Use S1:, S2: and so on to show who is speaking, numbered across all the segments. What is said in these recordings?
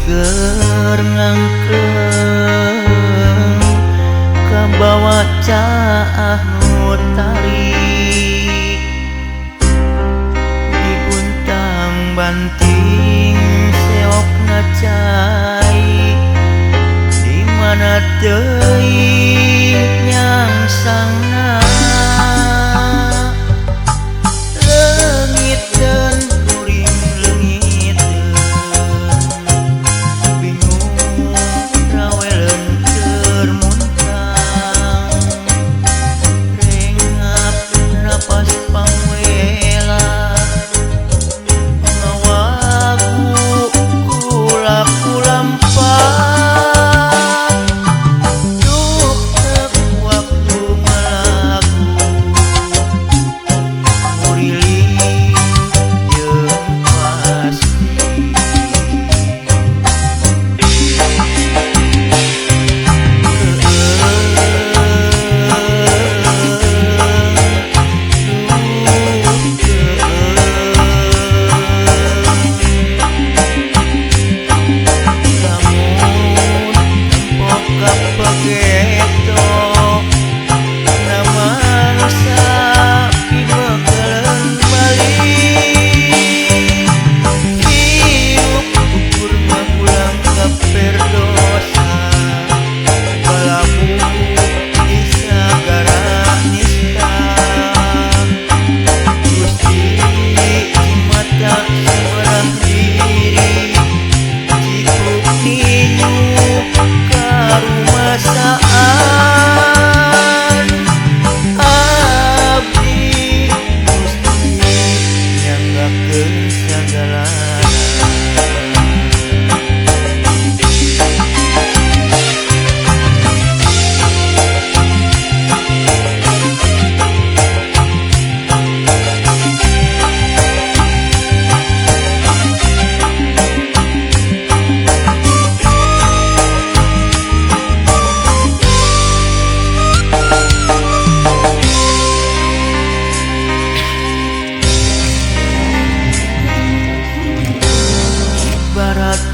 S1: keur ngangkleung kabawa caah nu tarik diguntang banting seokna cai di mana teuing nyangsangna leungiteun kuring leungiteun bingung raweleun keur muntang rengap napas pangwela ngawagu kula kulampah.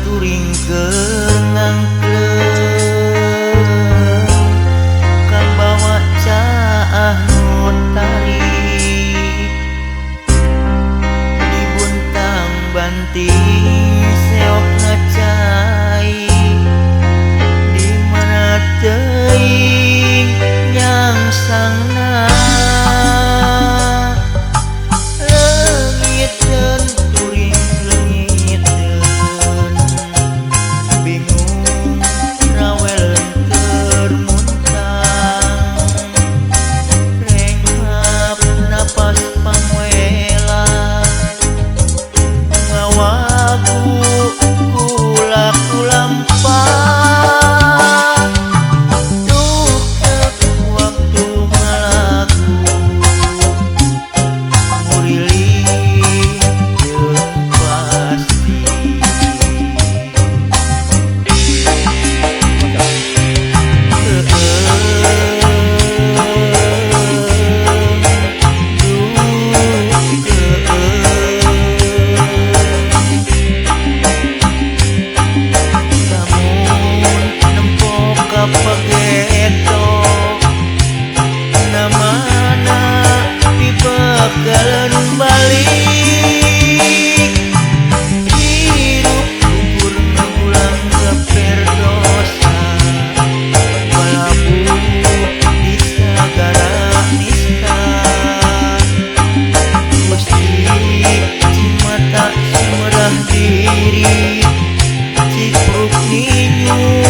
S1: Turing keur ngangkleung kabawa caah nu tarik dibuntang banting seokna cai di mana teuing nyangsangna leungiteun kuring leungiteun bingung raweleun keur muntang rengap napas pangwela ngawagu kula kulampah duh waktu ngalagu muriling jeung pasti. Bakalan balik hirup ukur ngulang keperdosa walaupun di sagara nista Gusti cimata sumerah diri cipruk ninyu.